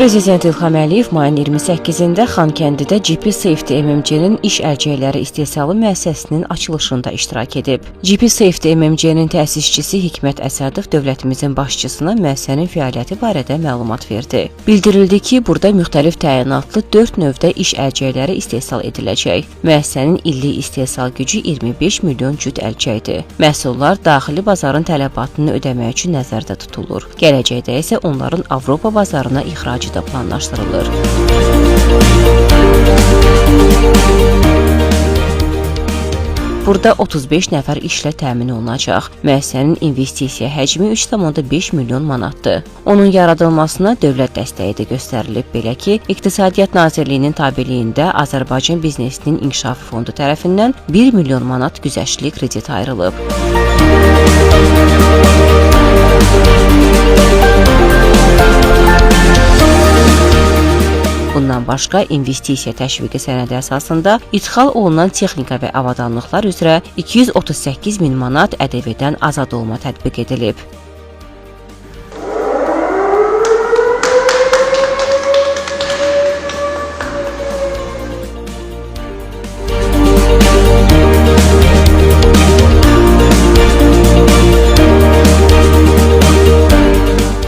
Prezident İlham Əliyev mayın 28-də Xankəndidə GP Safety MMC-nin iş əlcəkləri istehsalı müəssisəsinin açılışında iştirak edib. GP Safety MMC-nin təsisçisi Hikmət Əsədov dövlətimizin başçısına müəssisənin fəaliyyəti barədə məlumat verdi. Bildirildi ki, burada müxtəlif təyinatlı 4 növdə iş əlcəkləri istehsal ediləcək. Müəssisənin illik istehsal gücü 25 milyon cüt əlcəkdir. Məhsullar daxili bazarın tələbatını ödəmək üçün nəzərdə tutulur. Gələcəkdə isə onların Avropa bazarına ixracı da planlaşdırılır. Burada 35 nəfər işlə təmin olunacaq. Müəssisənin investisiya həcmi 3,5 milyon manatdır. Onun yaradılmasına dövlət dəstəyi də göstərilib. Belə ki, İqtisadiyyat Nazirliyinin tabeliyində Azərbaycan Biznesinin İnkişafı Fondu tərəfindən 1 milyon manat güzəştli kredit ayrılıb. Bundan başqa investisiya təşviqi sənədi əsasında idxal olunan texnika və avadanlıqlar üzrə 238 min manat ƏDV-dən azad olma tətbiq edilib.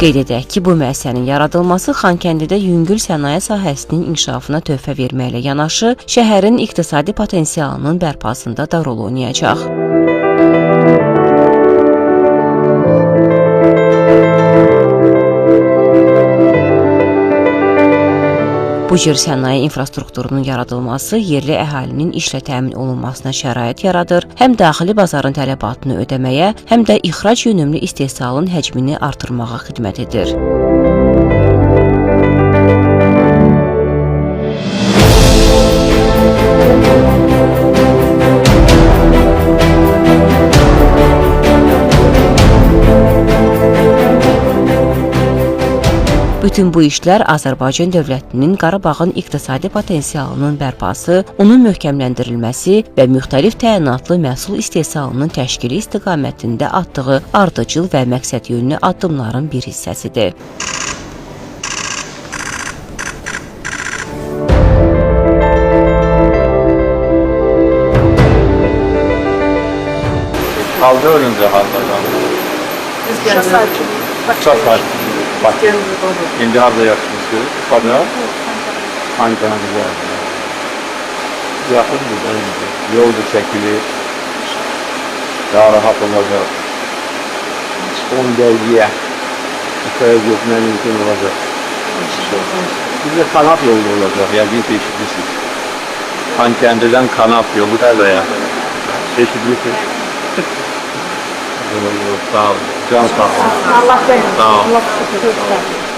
Qeyd edək ki, bu müəssisənin yaradılması Xankəndidə yüngül sənaye sahəsinin inkişafına töhfə verməklə yanaşı, şəhərin iqtisadi potensialının bərpasında da rol oynayacaq. Bu cür sənaye infrastrukturunun yaradılması yerli əhalinin işlə təmin olunmasına şərait yaradır, həm daxili bazarın tələbatını ödəməyə, həm də ixrac yönümlü istehsalın həcmini artırmağa xidmət edir. Bütün bu işlər Azərbaycan dövlətinin Qarabağın iqtisadi potensialının bərpası, onun möhkəmləndirilməsi və müxtəlif təyinatlı məhsul istehsalının təşkili istiqamətində atdığı ardıcıl və məqsədyönlü addımların bir hissəsidir. Kaldı ölünce harda. Şuşa. Bak, indi harda yaşıyorsunuz? Harda? Xankəndidə. Yaxındır da indi. Yol da çəkilir. Daha rahat olacaq. 10 dəqiqəyə Şuşaya getmək mümkün olacaq. Bizdə kanat yolu olacaq, yəqin ki, eşitmişsiniz. Xankəndidən kanat yolu Şuşaya. Eşitmişsiniz. Sağ olun. Can sağ olun. Allah versin. Sağ olun. Allah şükür.